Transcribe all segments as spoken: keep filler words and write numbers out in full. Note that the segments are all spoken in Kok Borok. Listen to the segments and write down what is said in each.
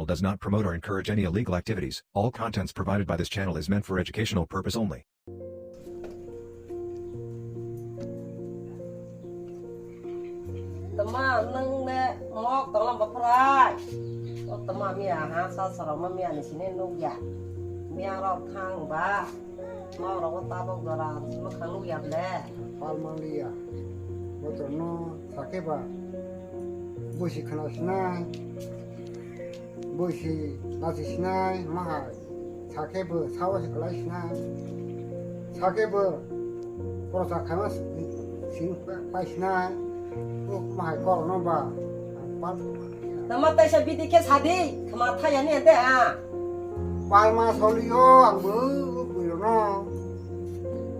does not promote or encourage any illegal activities. All contents provided by this channel is meant for educational purpose only. Tama nwng ne mok tonglam baprai. O tama miya ha sa sara ma miya ni sini nukya. Miya rok thang ba. Mok rok o tabok jora ma khang nukya ble. Pal manliya. Botorno sakhe ba. Busi khana sinai. Busi lasi sinai. Mahai. Sakhe bo sawa se kalai sinai. Sakhe bo korosa khama sing pai sinai. O mahai kor no ba. Pal. Nama taisa bidi khe sadi khama thaya ni ente a. Palma solio ang bo buirono.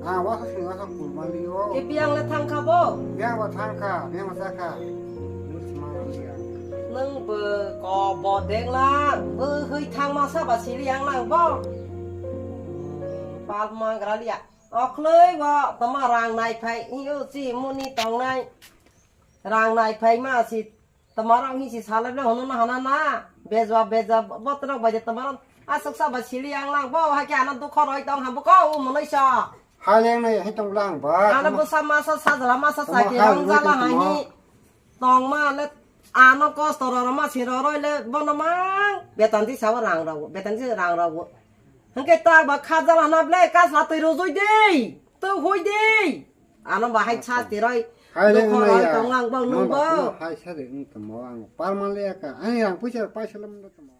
Ah, wasa sing wasa kulma lio. Ke biang le thang kha bo? Biang ba thang kha, biang ba sa kha. Nus ma lio. Nung bo ko bo deng lang, bo hui thang ma sa ba sili yang lang bo. Pal ma gra lia. Okhloi bo tama rang nai phai, iyo chi muni tong nai. Rang nai phai ma si. Tama rang hi si salai le hono na hana na. Bejwa bejwa botrok bai de tama rang. Asok sa ba sili yang lang bo, ha ke ana dukho roi tong ha bo ko, u monoi sa. Haleng nai hi tong lang ba. Ana bo sa ma sa sa jala ma sa sa ke rang jala ha hi. Tong ma le ano kosto ro ro ma si ro roi le bono mang. Betan di sa rang ro, betan di rang ro. Hwnkhe ta ba khajal hana ble kasla twi rojoi de, twi hoi de. Ano ba hai chas tiroi. Hai le dokho roi tong ang bang nung bo. Hai sa de wng tamo ang parman le ka. Ani rang puisa paisa lam do tamo.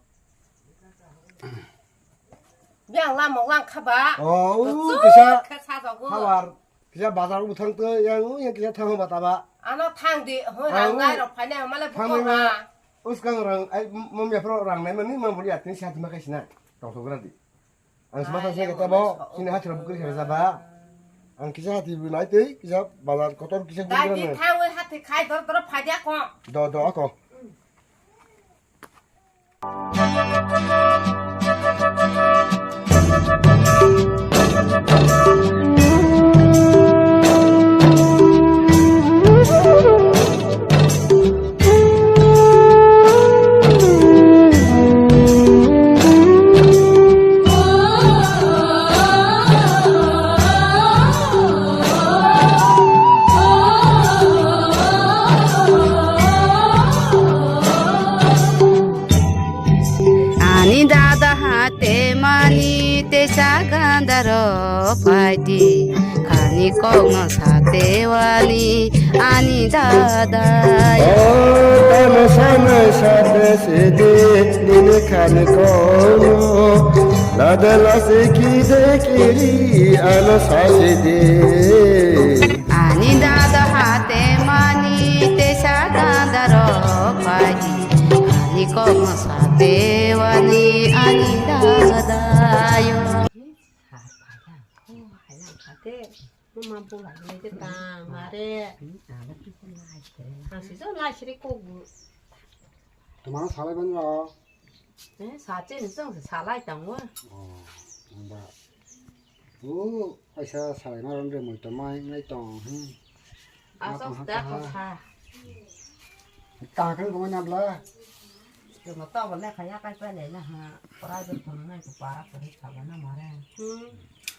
Biang lamok lang kha ba. Oh, u kisa kha sa jago. Khabar. Kisa bazar u thang to yang u yang kisa thang ba ta ba. Ano thang di, hoi rang nai rok phai nai hamale bukong ha. Uskang rang ai mom ya pro rang nai mani mam boli atin sa di ma kai sina. Tong to gra di. Ang sma thang sina kata bo, sini hathra bukri khe jaba. Ang kisa hathi bu nai tei, kisa bazar kotor kisa bukri. Dai di thang oi hathi khai dor dor phai dia ko. Do do ako. Ani dada hate mani tesa gandaro paidi. Ani kokno satewani ani dada. O tamo sanai sate sidi nini khani kokno lada lasi kide kiri ano sasidi. Ani dada hate mani tesa gandaro paidi. Ani kokno satewani ani dada yo. Mama bulai le de tang mare. Ang si jo lai sri ko gu. Tomorrow salai ban ro. Eh, sa chen song se salai tang wa. Oh, ba. Oh, aisa salai ma ron re moi to mai ngai tong. Hmm. Asok da ko sa. Tang kan ko na bla. Ke ma to ba le khaya kai pa le na ha. Private ko na ko para ko ri ka ba na mare. Hmm.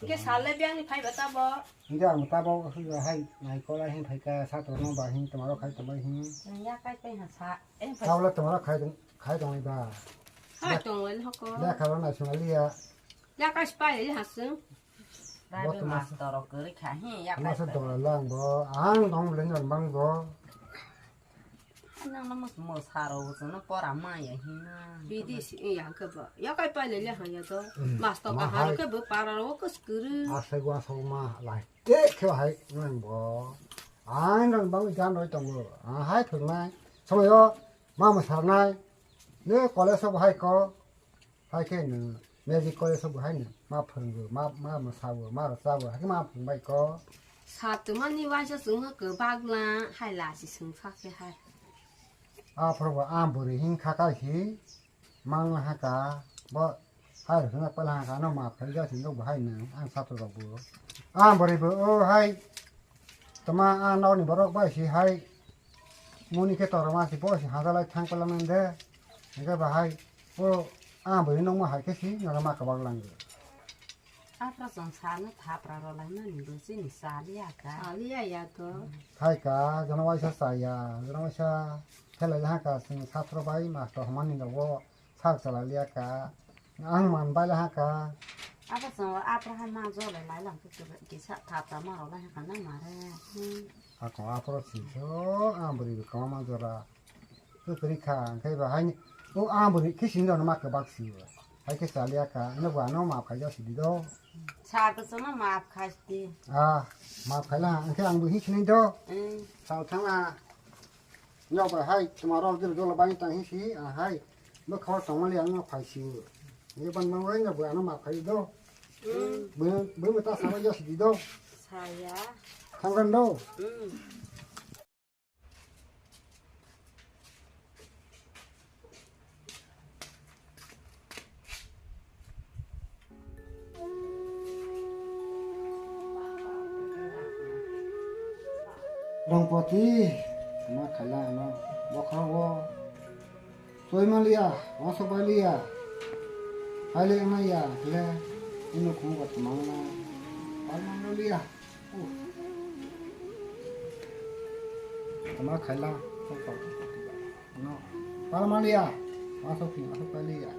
Ke sale biang ni phai ba ta bo. Hingke ang tabok hai naikolai hing phaika satorno ba hing tomorok khai tongbai hing. Nang ya kai pai ha sa, eh, pai. Tabole tomorok khai tong, khai tongbai ba. Hai tongbai hoko. Lekha rw naisingaliya. Ya kai pai le ha sung. Bo private toma master rok kwrwi kha hi ya kai masa pai. Dole lang bo, ang tong le nang bang bo. Nang no mus mus haro chwngno pora maya hino. Bidi si ya ke ba. Ya kai pai le le ha ya to. Hmm. Master ma ka haro hai. Ke bo para ro ke skuru. Asai gua so ma lai. Te khe hai nang bo. Ang nang bang jan roi tongo. Ang hai thwngnai. Somoyo ma ma sarnai. Ne college so hai ko. Hai khe no magic college so hai no. Ma phwrwngo, ma, ma ma sao, ma sao. Hai khe ma phwrwng bai ko. Sa tuma ni waisa sung ko bagla hai la si sung sa khe hai. A phwrwng a bwrwi hin kha kai si. Mang haka, bo hai rwkhe pala haka no ma phai ja thwng bo hai nang ang sato rok bo. Ang bwrwi bo o hai tama a nokni borok bai si hai muni khe torma si bo si hajalai thang pala nang de. Hingke ba hai O, ang bwrwi nokma hai khe si, nono ma kwbak langdi. Aphra chwng salno thapra rwlaimani bo chini chaliya ka. Chaliya ya to. Hai ka, jono waisa chaya, jono waisa khelai ha ka, chwng satro bai master hwnmani nogo sak chalai liya ka. Ang man bai ha ka. Abo chwng aphra hai ma jole lai lang kisa thapra ma rwlai ha ka nang mare. Ako aphra si so, ang bwrwi kwma ma jora. Kwrwi kha, hwnkhe ba haini, o, ang bo khe sini rwno ma kwbak si o. Hai khe chaliya kha, ano bo ano maaf khai jao sidi do. Sa kwchwngno maaf khai sidi. Ah, maaf khai la, hwnkhe ang bo hi sinai do. Mm. Sal thang la. Nok bai hai, tuma rok jil jol bai tang hi si, ah, hai. Bo khor tong mali ang no phai si o. Ye ban mang wai no bo ano maaf khai do. Mm. Bo, bo mo ta sa jao sidi do. Saya. Thang ran do. Mm. Rongpoti, ma khaila ano bokhrogo. Choi maliya, oso baliya. Haile maya, le, ino khungo tmangna. Palmang liya. Tama khaila, no, palmaliya, masuk ni, masuk kaliya.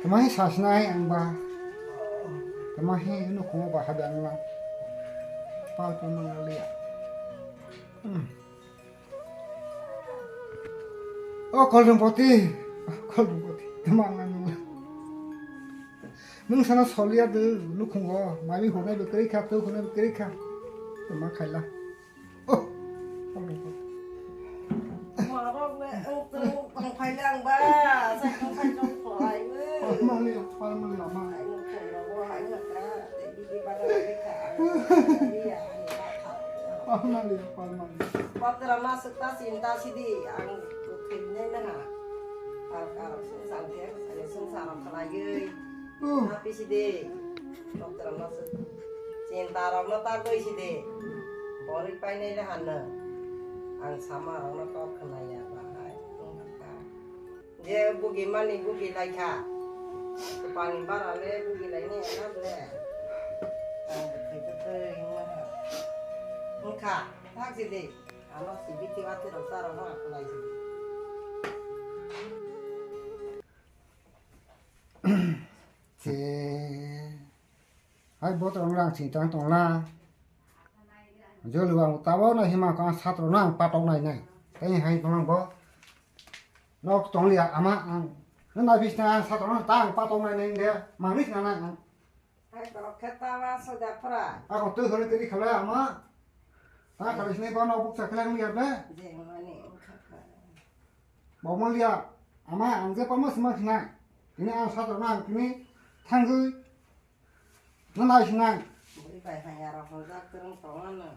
Tama hi sasnai ang ba, tama hi nukhungo ba habang la, pal palmaliya. Hmm. O Kolrwngpoti, o Kolrwngpoti, tama ang nang nung. Nung sana soliya de nukhungo, mami hwnai bo kwrwi kha, twi hwnai bo kwrwi kha. Tama khaila. O Kolrwngpoti. Marok le ang tong tong phai lang ba, sa tong phai tong phai. Palmali, palmali ama. Ai nukhung rogo hai na ka, te bidi bada bidi kha. Iya, ani ba kha. Palmali, palmali. Patra masuk ta sin ta sidi, ang thwinai na ha. Kar kar sung sang the, ani sung sang khalai. Hmm. Happy sidi. Patra masuk. Chinta rok no ta goi sidi. Bori painai le hanno. Ang sama rok no kok khnaya ba hai. Tong kha. Je bugi mani bugi lai kha. Pani bara le bugi lai ni na le. Ang bwthai bwthai wngma ha. Wngkha, thak sidi. Ano sibiti wati rok chara wngkha kwlai sidi. Se. Hai botrok rang sing tang tong la. Jolu ang tabo no hima ko ang satro no ang patok nai nai. Tei hai tong bo. Nok tong liya ama ang. Nai bis na satro no ta ang patok nai nai de. Manglis na nai ang. Hai korok khe ta wa soja phra. Ako twi hore tiri khala ama. Ta khala sini bono bukcha khala ngi ya ble. Je mani kha kha. Bo maliya ama ang je pamo sima khna. Ini ang satro no ang kini thangwi. Nang nai sinai. Bui bai hai aro hojak terung tongan na.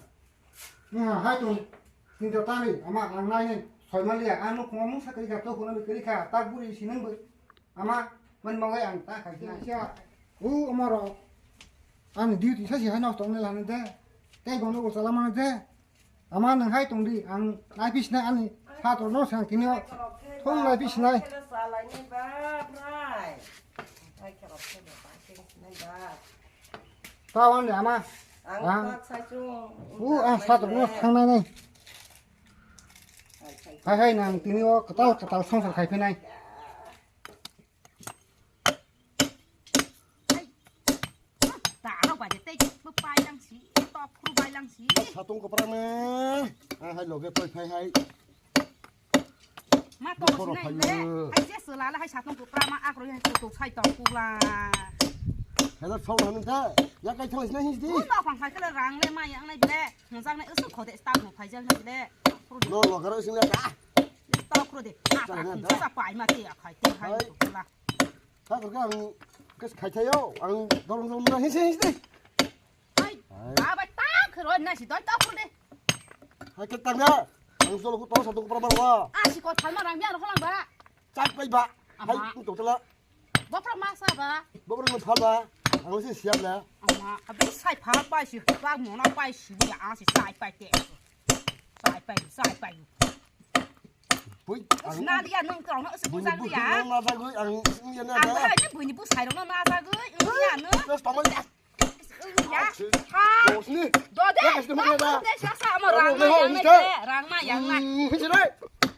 Nang hai tung. Tinta tani ama ang nai ni soi maliya ang nuk mo mung sakri ka to kuna bikri ka tak buri sinang bui. Ama man magai ang ta khai sinai sia. U amaro. Ang duty sa si hai nok tong ne lani de. Tei bono ko salamang de. Ama nang hai tong di, ang lai pis nai ani satro no sang tini o. Thong lai pis nai. Tao ani ama. Ang. U ang satro no thang nai nai. Hai hai nang tini o katal katal songsar khai phi nai. Ai, ta rok bai de tei bo pai lang si, tok khru bai lang si. Satung kwpra na. Ah, hai loge toi phai hai. Ma to Bokhoro sinai phaio. Le, hai je sela la hai satung kwpra ma agro hai to sai tong kula. Hai da phau han ta. Ya kai thang sinai hin di. Ko to phang khai kala rang le ma yang nai bile. Hong jang nai usu khode stap no phai jang nai bile. No loge ro sing le ka. Tok khru de. Chale na da. Sa pai ma te akhai te hai kula. Ta ko ang kes khai thayo, ang dorong dorong na hisi hisi. Ai, ai. Ba ba ta khro na si doi ta khro de. Hai ke tang ya. Ang solo ko tong sa tong pra ba wa. A si ko thal ma rang ya ro lang ba. Chak pai ba. Ama. Hai ku to tala. Bo pra ma sa ba. Bo pra ma phal ba. Ang si siap la. Ama, abi sai phal pai si, ba mo na pai si ya, ang si sai pai te. Sai pai, sai pai. Bui, ang Naliya nwng tong no se bujak liya. Nang najagwi ang wngya na. Ang bahai ni buini bwsai rok no najagwi wngya no. Just tongmani. Wngya. Ha. Bosni. Dode. Ya, kasih teman ada. Dode sasa ama rang ma yang nai. Rang ma yang nai. Hmm, sini.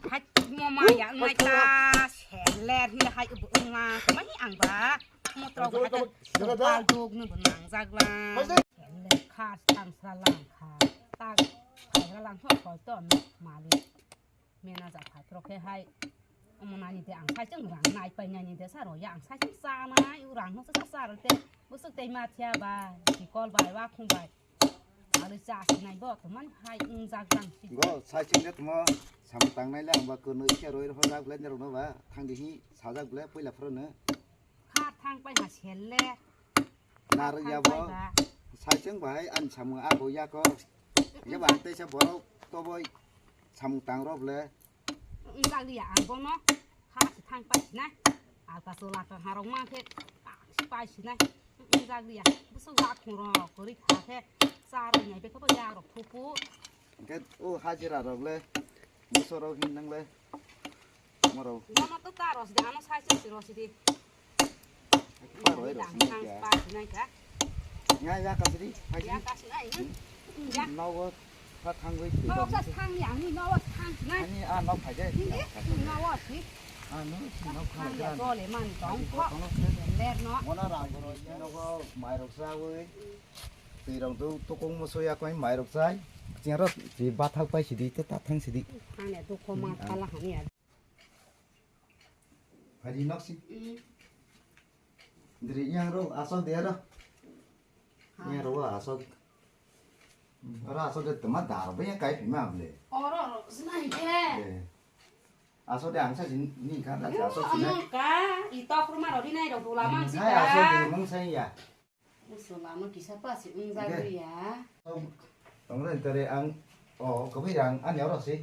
Hai mo ma yang nai ta. Seler ni hai bu wngma. Mai ang ba. Mo tro ba. Bal dog no bu nang jagla. Seler khas tang sa lang kha. Tak. Hai lang ho khoi to mali. Manager phai phro khe hai, omo nani de ang saichung rang nai pai nani de saro ya ang saichung chanai, u rang no sa saro te, busuk tei ma thia bai, sikol bai, wakhung bai. Aro cha sinai bo to man hai wng jak jang si. Go saichung de tmo, samung tangnai le ang ba kwnwi khe roi rw jak le nerok no ba, thang di hi sajak le poila phro no. Kha thang pai ha sel le. Narwk ya bo. Thang pai ba. Saichung bai ani samung abo ya ko. Ya ba tei sa borok toboi samung tang rok le. Wng jak liya ang bono. Kha se thang pai sinai. Alka chola ka harok ma khe ta si pai sinai. Wng jak liya. Busuk wakhung rok kwrwi kha khe. Cha rok nai be khe bo ya rok phu phu. Hwnkhe o hajira rok le, moso rok hin nang le, morok. Nono to ta rosi di, ano sai se si rosi di. Pa roi rosi nang kya? Pa si nang kya? Nga ya ka sidi, hai. Ya ka si nai, hmm? Ya. Nogo, pa thangwi si. Nogo sa thang ya, ni nogo sa thang si nai. Ani a nok phai de. Hindi, nogo si. A no si nok phai de. Thang ya, dole man tong kho. Ler no. Mona rang roi, nogo mai rok sa wi. Twi rok do tokong moso ya koi mai rok chai. Cheng ro twi bathak pai sidi te ta thang sidi. Hane dukho ma thala hani ya. Phai di nok si. Mm. Dri yang ro asok de ro. Ha. Yang ro asok. Ro asok de tama dar ba ya kai phima ble. Oro ro sinai ke. Eh. Asok de ang sa jin ni ka da asok sinai. Ano ka i tok ro ma ro di nai ro dula mang si ka. Hai asok de mung sai ya. Usulama kisa pasi wng jagwi ya. Tongre tare ang o kwbwi rang ani oro si.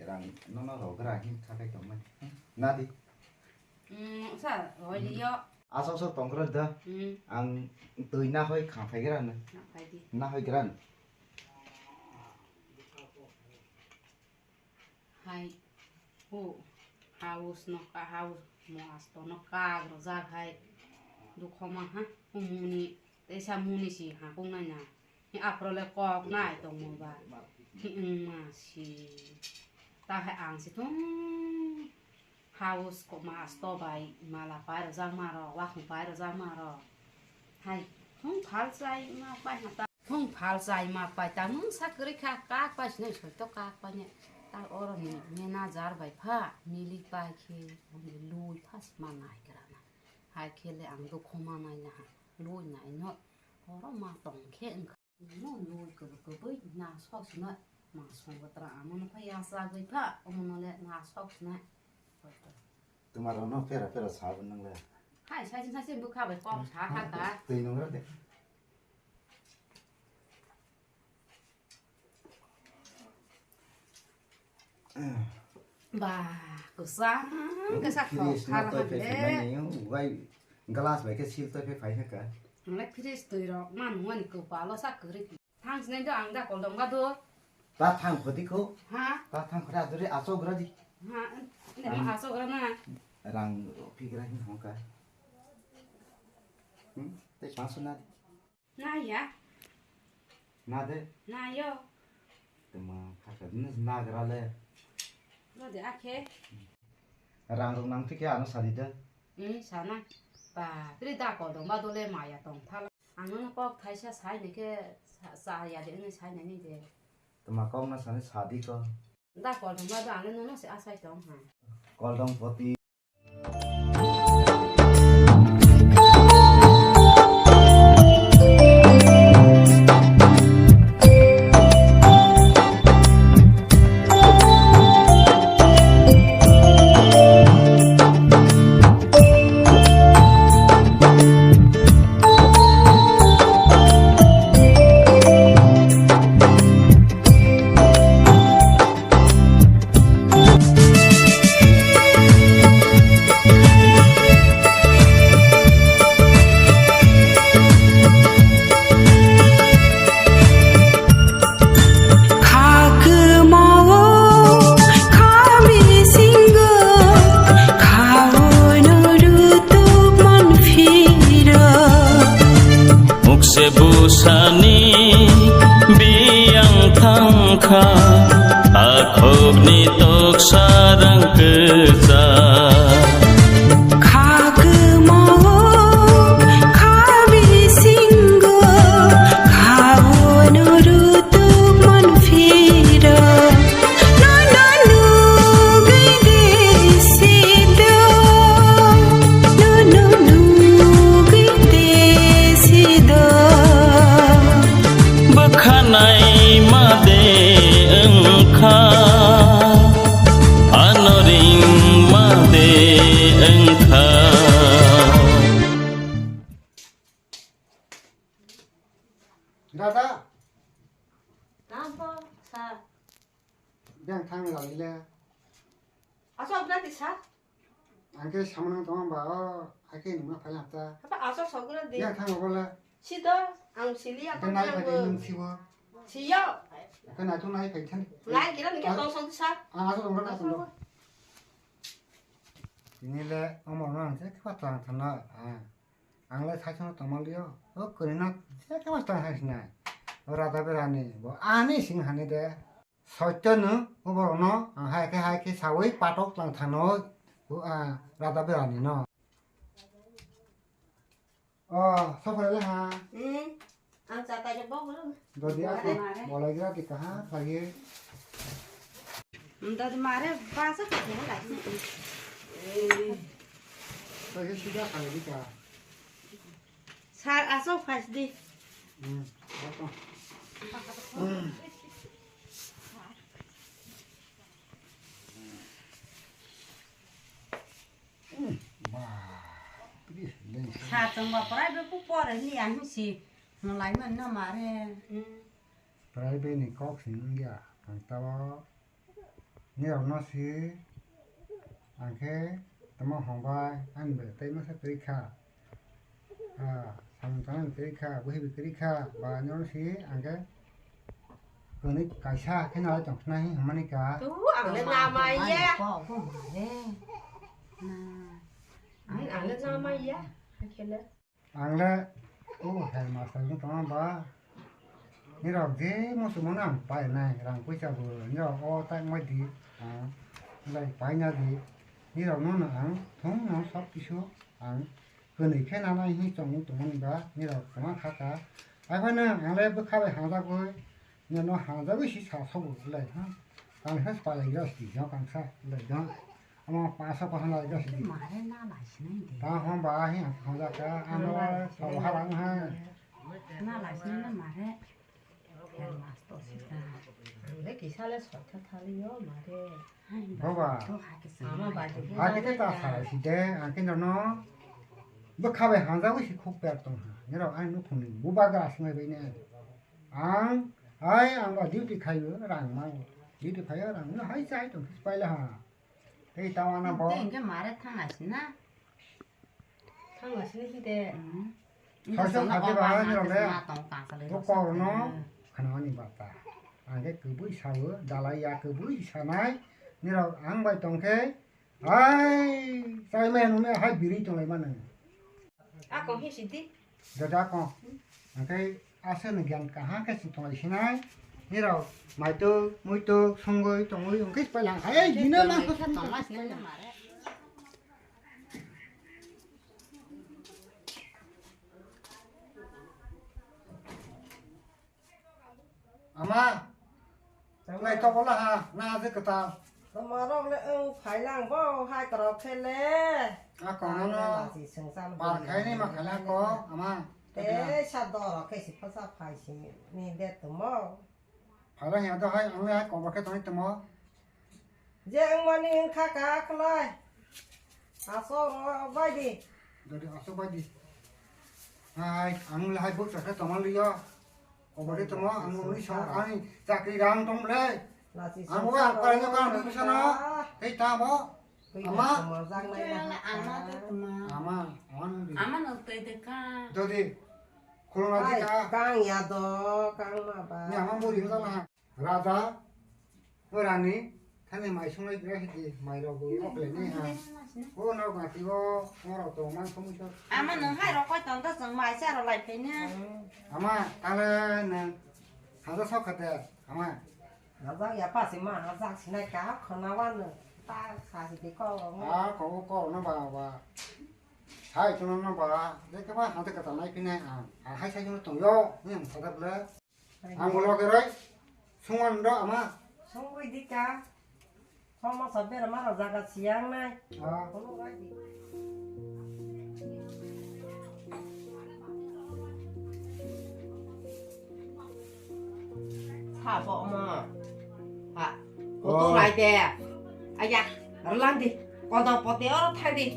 Rang nono rogra hin khakai tongmani. Nadi. Mm, sa, hoi liyo. Asok sok tongkra da. Mm. Ang twi na hoi kha phai gra na. Na phai di. Na hoi gra na. Hai, o house no ka, house mo asto no kag rwjak hai, dukho ma ha, o muni, teisa muni si ha kung nai na, hi aphro le kok nai tong mo ba, hi wng ma si, ta hai ang si thung house ko ma asto bai mala pai rwjak ma rok, wakhung pai rwjak ma rok, hai, thung phal chai ma pai ha ta. Thung phal chai ma pai ta mungsa kwrwi kha, kak pai sinai soi to kak pai ne. Ta oro ni manager bai pha milik pai khe boni lui pha si ma nai gra na. Hai khe le ang dukho ma nai na ha. Lui nai no oro ma tong khe wng kha. No lui kwbwi kwbwi na sok sinai ma song bwtra amo no pha ya chagwi pha omo no le na sok sinai. Tuma rok no pera pera sabo nang le. Hai sai sai sai bwkha bai kok sa kha ka. Twi nung ra de. Ba, kwchang khe sa thok kha la hande. Uai glass bai khe sil toi phai phai kha ka. Nang le fridge twi rok ma nung ani kwpalo sa kwrwi. Thang sinai do ang da kol dong ba do. Ta thang khodi kho. Ha? Ta thang khodi adore asok gra di. Ha, ne ma asok gra na. Rang phigra hin hong ka. Hmm? Tei panso na di. Na ya. Na de. Na yo. Tuma khakha na gra le. No de akhe. Rang rok nang thik ya ano sadi de. Hmm, sana. Ba, pri da ko dong ba dole maya tong thala. Ang no kok thaisa sai ne khe sa, sa ya de ne sai ne ni de. Tuma kok na sani sadi ko. Da kol dong ba do ang no no se asai tong ha. Kol dong poti. Akhokni toksa rang kwchak. Kha kwmao, kha bisingo, kha ono rutuk manphiro. Nono nugwi de sido, nono nugwi de sido. Bwkhanai ma de wngkha, ano ring ma de wngkha. Dada. Tamo, sir. Beng thang lagi le. Aso, abna di, sir? Ang khe samano tong ba, o, hai khe nungma phai lang ta. Apa aso soguna di? Yang thang ba bola. Si do, ang sili apa nai phai nang nung sibo. Siyo. Apa na tu nai phai than. Nai kira ni ke tong song sa. Ang aso tong na tong. Ini le, omo no ang se kha tang thana. Ang le sai song tong mal yo. O kuni na se kha tang hai sinai. O rada berani bo ani sing hani de. Soitya no, oborokno ang hai khe, hai khe saui patok tlang thano, o, ah, rada berani no. O, sophai le ha. Hmm. Ang cha kai bo gulo. Dodi ako, bolai gira di kaha, lagi. Hmm, dodi mare basa ka khe lagi. Lagi sida kali di ka. Sir, aso phai di. Hmm, aso. Hmm. Hmm, ba, please, lei. Sa chwng ba private ku pore ni ang si. Malai man na mare. Hmm. Private ni kok sing ya, ang tabo. Nirok no si, ang khe tamo hong bai, ani bai tei masa twi kha. Ah, samung tangmani kwrwi kha, buhi bai kwrwi kha, ba nirok si, ang khe kwnwi kaisa khe nalai tong khnai hwnmani kha. Tu, ang le nama ya. Ko, ko ma le. Na. Ang le nama ya. Hakhe le. Ang le, o headmaster wng tongma ba, nirok je muchungmano ang painai, rang puisa bo nirok o tak mai di, ah, belai paina di, nirokno no ang thung no sob kisu ang kwnwi khe nanai hinwi chongwi tongmani ba, nirok kwma kha kha. Haiphano ang le bwkha bai hamjagwi, Nino hajagwi si sa sobo belai ha. Kangsa pai gra si jang kangsa belai jang. Ama pasa pasa lai gra si. Mare na lai sinai de. Ta hon ba hi ang hon ja ka ano sa harang ha. Na lai sinai na mare. Her mas to si ta. Ang le kisa le sotha thali yo mare. Baba. To ha ke sa. Ama ba de. Ha ke ta sa si de ang ke no. Bwkha bai hajagwi si khuk per tong ha. Niro ang nukhung ni bubagra sinai bai ne. Ang, hai, ang ba duty khaio, rang mango. Duty khaio, rang no hai chai tong kis paila ha. Tei tawana bo. Tei hingke mare thang asina. Thang asina hide. Hmm. Saisa khate ba ni role. Bo kor no khana ni bata. Ang ke kubui sao, dalai ya kubui sanai. Niro ang bai tong khe. Hai, chai maya nung maya hai biri tong lai mano. Ako hi sidi. Dada ko. Angkai asa ni gyan kaha ke si tong lai sinai. Niro maituk, muituk, songoi, tongoi, angkai pai lang. Hai, dina lang ko tong lai sinai. Ama, nai to bola ha, na aje kwtal. Tomarok le wng phailang bo hai kwrwk khe le. A kono no. Lachi swngchar bar khai ni ma khala ko, ama. Te sa doro khe si phasa phai si ni de tumo. Phaila hiya do hai, ang le hai kobor khe tongwi tumo. Je wngmani wngkha ka khlai. Asok bai di. Dodi asok bai di. Hai, ang le hai buk chakhe tongma liyo. Kobor khe tongma, ang uni sok ani chakri rang tong le. Ang wa parai no kang bisa no. Hei tamo. Ama. Ama, ama no tei de ka. Dodi. Khulumna di ka. Kang ya do, kang ma ba. Ni ama buri hota na. Raja, o rani, thani mai sunglai gra hidi, mai rok bo okle ni ha. O no gati o, o rok to man sumui so. Ama nung hai rok koi tong ta chwng mai cha rok lai phai ne. Ama, tale nung, haja sok khate, ama. Hajak ya pasi ma hajak sinai ka khona wano ta sa si de ko. A ko ko no ba ba. Sai tuno no ba. De ka ba hante ka ta nai pinai a. A hai sai no tong yo. Ni mo sa da bla. Ang bolo ke roi. Sungon do ama. Sungwi dika. Homa sabera mara jaga siang nai. Ah. Kono gai di. Sabo mo. Ha. Koto rai de. Aya, rlandi. Kodong pote oro thangdi.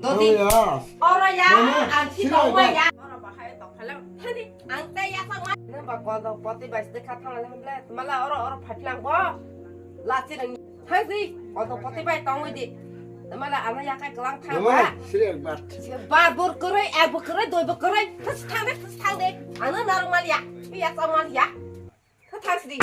Dodi. Oro ya. Oro ya. Ang si tongwa ya. Oro bahai tong phalang. Thangdi. Ang te ya sama. Nang ba kodong pote bai sde kha thangla nang ble. Mala oro oro phatlang bo. Lachi nang. Thangdi. Kodong pote bai tongwi di. Mala ana ya kai klang thang ba. Sile bat. Ba bor kore, ek bor kore, doi bor kore. Thas thangde, thas thangde. Ano narung mal ya. Ya sama mal ya. Thas thangdi.